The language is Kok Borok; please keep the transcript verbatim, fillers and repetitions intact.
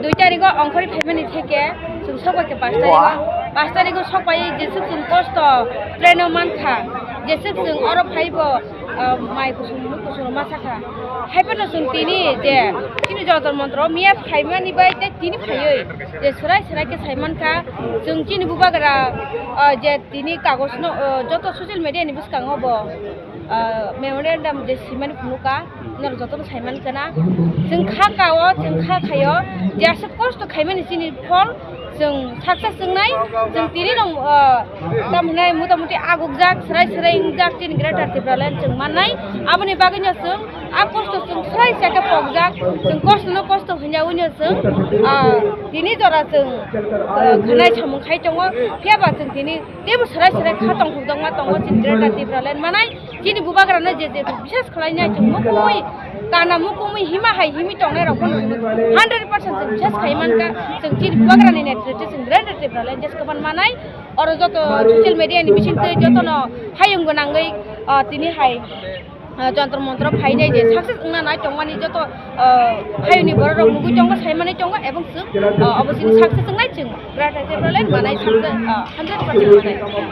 Dui tarigo ongkhorwi phaimani theke chwng sokbai khe pash tarigo. Pash tarigo sokbai jeswk chwng kosto traino mankha, jeswk chwng oro phaibo, ah, mai kusung nuk kusung ma sakha. Haiphano chwng tini je chini Jantar Mantar miya phaimani bai tei tini phaiwi je swrai swrai khe saimankha, chwng chini bubagra, ah, je tini kagojno, ah, joto social media ni bwskango bo, ah, memorandum je simani phunukha, norok jotono saimankha na. Chwng kha kao, chwng kha khaio, je aswk kosto khaimani chini phol, chwng success wngnai, chwng tini rok, ah, tamo hwnwi mota moti agukjak, swrai swrai wngjak chini Greater Tipraland chwng mannai. Aboni bagwino chwng a kosto chwng swrai se khe pokjak, chwng kosto no kosto hwnyaui no chwng, ah, tini jora chwng, ah, khwnai samung khai tongo, phiya ba chwng tini teibo swrai swrai kha tongthok dokma tongo chini Greater Tipraland manai. Chini bubagrano je je bisas khlainai chwng mukumui kana mukumui hima hai himi tongnai rok phano chwng hundred percent chwng bisas khai mankha, chwng chini bubagrani netritwe chwng Greater Tipraland jeswk khe manai. Oro joto social media ni bisingtwi jotono hayung gwnangwi, ah, tini hai, ah, Jantar Mantar phainai je success wngna nai tongmani joto, ah, hayungni borok rok nugui tongo, saimani tongo, ebong chwng, ah, obo chini success wngnai chwng Greater Tipraland manai success, ah, hundred percent manai.